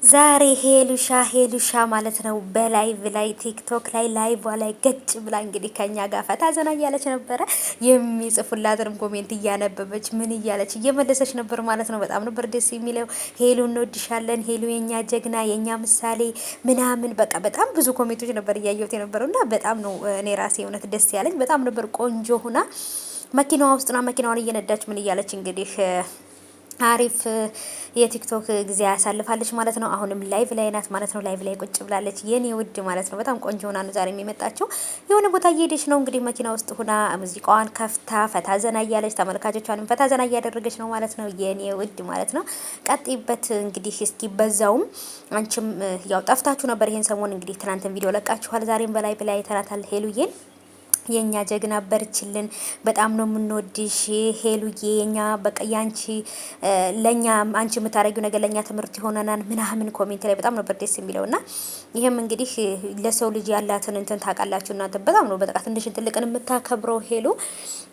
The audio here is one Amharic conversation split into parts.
ዛሬ ሄሉሻ ሄሉሻ ማለት ነው በ live ላይ ቲክቶክ ላይ live ላይ ገጭ ብላ እንግዲህ ከኛ ጋር ፈታ ዘና እያለች ነበረ። የሚጽፉላትንም comment እያነበበች ምን እያለች እየመለሰች ነበር ማለት ነው። በጣም ነበር ደስ የሚለው። ሄሉ እንወድሻለን፣ ሄሉ የኛ ጀግና፣ የኛ ምሳሌ ምናምን በቃ በጣም ብዙ comment ኦች ነበር እያየሁት የነበረው እና በጣም ነው እኔ ራሴ እውነት ደስ ያለኝ። በጣም ነበር ቆንጆ ሁና መኪናዋ ውስጥና መኪናዋን እየነዳች ምን እያለች እንግዲህ አሪፍ የቲክቶክ ጊዜ ያሳልፋለች ማለት ነው። አሁንም live ላይ ናት ማለት ነው። live ላይ ቁጭ ብላለች የኔ ውድ ማለት ነው። በጣም ቆንጆ ሆና ነው ዛሬ የመጣችው። የሆነ ቦታ እየሄደች ነው እንግዲህ መኪና ውስጥ ሁና ሙዚቃዋን ከፍታ ፈታ ዘና እያለች ተመልካቾቿንም ፈታ ዘና እያደረገች ነው ማለት ነው። የኔ ውድ ማለት ነው። ቀጥይበት እንግዲህ እስኪ በዛውም አንቺም ያው ጠፍታችሁ ነበር ይሄን ሰሞን እንግዲህ ትናንትን ቪዲዮ ለቃችኋል። ዛሬም በ live ላይ ተናታል ሄሉዬን የኛ ጀግና በርችልን፣ በጣም ነው የምንወድሽ ሄሉዬ። የኛ በቃ ያንቺ ለኛ አንቺ የምታረጊው ነገር ለኛ ትምህርት ይሆነናል ምናምን comment ላይ በጣም ነበር ደስ የሚለው። እና ይህም እንግዲህ ለሰው ልጅ ያላትን እንትን ታውቃላችሁ እናንተ። በጣም ነው በቃ ትንሽን ትልቅን የምታከብረው ሄሉ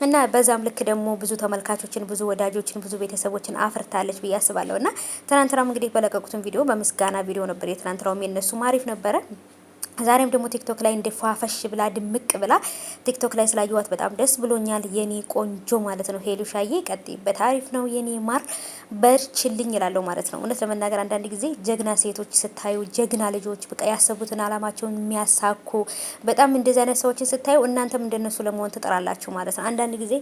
እና በዛም ልክ ደግሞ ብዙ ተመልካቾችን፣ ብዙ ወዳጆችን፣ ብዙ ቤተሰቦችን አፍርታለች ብዬ አስባለሁ። እና ትናንትናም እንግዲህ በለቀቁትን ቪዲዮ በምስጋና ቪዲዮ ነበር የትናንትናውም የነሱም አሪፍ ነበረ። ዛሬም ደግሞ ቲክቶክ ላይ እንደ ፏፈሽ ብላ ድምቅ ብላ ቲክቶክ ላይ ስላየዋት በጣም ደስ ብሎኛል። የኔ ቆንጆ ማለት ነው ሄሉሻዬ፣ ቀጥይበት፣ አሪፍ ነው የኔ ማር፣ በርችልኝ እላለሁ ማለት ነው። እውነት ለመናገር አንዳንድ ጊዜ ጀግና ሴቶች ስታዩ፣ ጀግና ልጆች በቃ ያሰቡትን አላማቸውን የሚያሳኩ በጣም እንደዚህ አይነት ሰዎችን ስታዩ እናንተም እንደነሱ ለመሆን ትጥራላችሁ ማለት ነው። አንዳንድ ጊዜ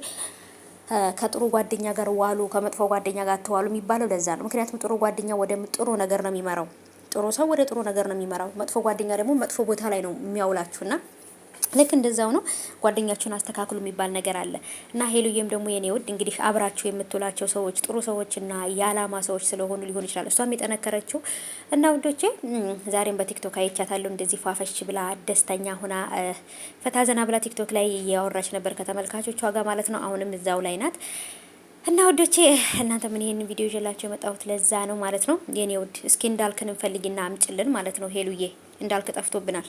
ከጥሩ ጓደኛ ጋር ዋሉ፣ ከመጥፎ ጓደኛ ጋር አትዋሉ የሚባለው ለዛ ነው። ምክንያቱም ጥሩ ጓደኛ ወደ ጥሩ ነገር ነው የሚመራው። ጥሩ ሰው ወደ ጥሩ ነገር ነው የሚመራው። መጥፎ ጓደኛ ደግሞ መጥፎ ቦታ ላይ ነው የሚያውላችሁና ልክ እንደዛው ነው። ጓደኛችሁን አስተካክሉ የሚባል ነገር አለ እና ሄሉዬም ደግሞ የኔ ውድ እንግዲህ አብራችሁ የምትውላቸው ሰዎች ጥሩ ሰዎችና የአላማ ሰዎች ስለሆኑ ሊሆን ይችላል እሷም የጠነከረችው። እና ውዶቼ ዛሬም በቲክቶክ አይቻታለሁ እንደዚህ ፏፈሽ ብላ ደስተኛ ሁና ፈታ ዘና ብላ ቲክቶክ ላይ እያወራች ነበር ከተመልካቾቿ ጋር ማለት ነው። አሁንም እዛው ላይ ናት። እና ውዶቼ እናንተ ምን ይሄን ቪዲዮ ይዤላችሁ የመጣሁት ለዛ ነው ማለት ነው። የኔ ውድ እስኪ እንዳልክን እንፈልግና አምጭልን ማለት ነው። ሄሉዬ እንዳልክ ጠፍቶብናል።